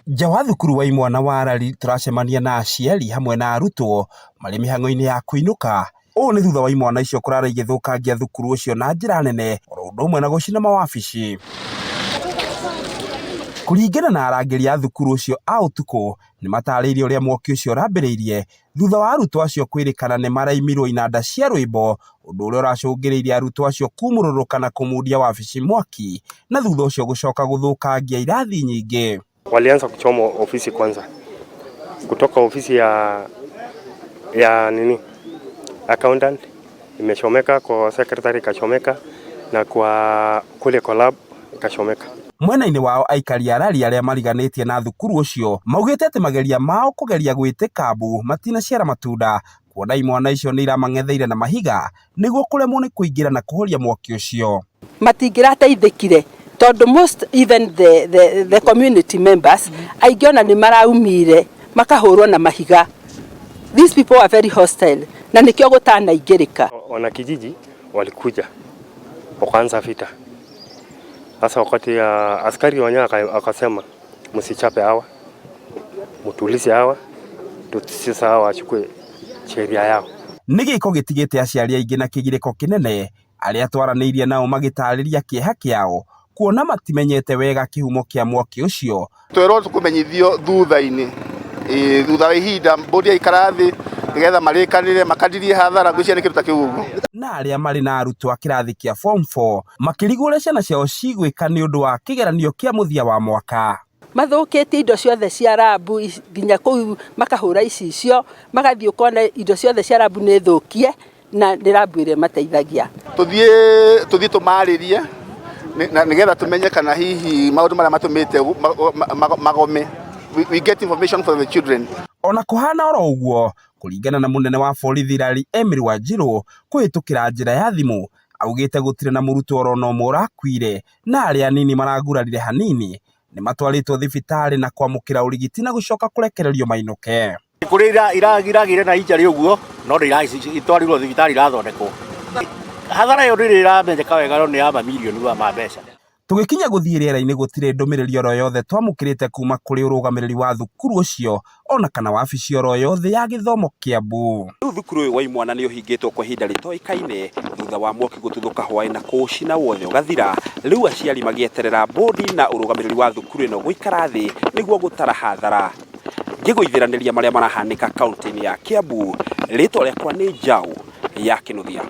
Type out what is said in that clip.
Nja wa thukuru wa imwana wa Rari tũracemania na aciari hamwe na arutwo marĩ mĩhang'o-inĩ ya kũinũka. Ũũ nĩ thutha wa imwana icio kũrara igĩthũkangia thukuru ũcio na njĩra nene oro ũndũ ũmwe na gũcina mawabici. Kũringana na arangĩri a thukuru ũcio a ũtukũ, nĩ matarĩirie ũrĩa mwaki ũcio ũrambĩrĩirie thutha wa arutwo acio kwĩrĩkana nĩ maraimirwo inanda cia rwĩmbo, ũndũ ũrĩa ũracũngĩrĩirie arutwo acio kumũrũrũka na kũmundia wabici mwaki na thutha ũcio gũcoka gũthũkangia irathi nyingĩ. Walianza kuchoma ofisi kwanza, kutoka ofisi ya nini, accountant imechomeka, kwa secretary ikachomeka, na kwa kule kwa lab ikachomeka. Mwena-inĩ wao, aikari a Rari arĩa mariganĩtie na thukuru ũcio maugĩte atĩ mageria mao kũgeria gwĩtĩka mbu matinaciara matunda, kuona imwana icio nĩ iramang'etheire na mahiga nĩguo kũremwo nĩ kũingĩra na kũhoria mwaki ũcio. Matingĩrateithĩkire tondũ most even the community members aingĩ ona nĩ maraumire makahũrwo na mahiga. These people are very hostile na nĩkĩo gũtanaingĩrĩka. Wana kijiji walikuja wakaanza vita. Sasa wakati ya askari wenyewe akasema msichape hawa, mtulize hawa, sasa hawa wachukue sheria yao. Nĩ gĩko gĩtigĩte aciari aingĩ na kĩgirĩko kĩnene, arĩa twaranĩirie nao magĩtarĩria kĩeha kĩao kuona matimenyete wega kĩhumo kĩa mwaki ũcio. Twerwo tũkũmenyithio thutha-inĩ, ĩĩ, thutha wa ihinda mbũndi yaikara thĩ nĩgetha marĩkanĩre makadirie hathara. Ngwĩciria nĩ kĩndũ ta kĩu ũguo. Na arĩa marĩ na arutwo a kĩrathi kĩa form 4 makĩrigwo ũrĩa ciana ciao cigwĩka nĩ ũndũ wa kĩgeranio kĩa mũthia wa mwaka. Mathũkĩtie indo ciothe cia lab, nginya kũu makahũra icicio, magathiĩ ũkona indo ciothe cia lab nĩ thũkie na nĩ lab ĩrĩa ĩmateithagia. Tũthiĩ tũmarĩrie na nĩgetha tũmenye kana hihi maũndũ marĩa matũmĩte magome. We get information for the children. Ona kũhana oro ũguo, kũringana na mũnene wa borithi Rari Emily Wanjiru kũhĩtũkĩra njĩra ya thimũ, augĩte gũtirĩ na mũrutwo oro na ũmwe ũrakuire na arĩa anini maragurarire hanini nĩ matwarĩtwo thibitarĩ na kwamũkĩra ũrigiti na gũcoka kũrekererio mainũke. Kũrĩ iragĩire na injury ũguo, no nĩ itwarirwo thibitarĩ, irathondekwo. Hathara ĩyo ndĩrĩ ĩramenyeka wega, no nĩ ya mamirioni ma mbeca. Tũgĩkinya gũthiĩ rĩera-inĩ, gũtirĩ ndũmĩrĩri oro yothe twamũkĩrĩte kuma kũrĩ ũrũgamĩrĩri wa thukuru ũcio ona kana wabici oro yothe ya gĩthomo Kiambu. Rĩu thukuru ũyũ wa imwana nĩ ũhingĩtwo kwa ihinda rĩtoĩkaine thutha wa mwaki gũtuthũka hwaĩ na kũũcina wothe ũgathira. Rĩu aciari magĩeterera bodi na ũrũgamĩrĩri wa thukuru ĩno gũikara thĩ nĩguo gũtara hathara. Ngĩgũithĩranĩria marĩa marahanĩka kaunti-inĩ ya Kiambu, rĩtwa rĩakwa nĩ Njaũ ya Kĩnuthia.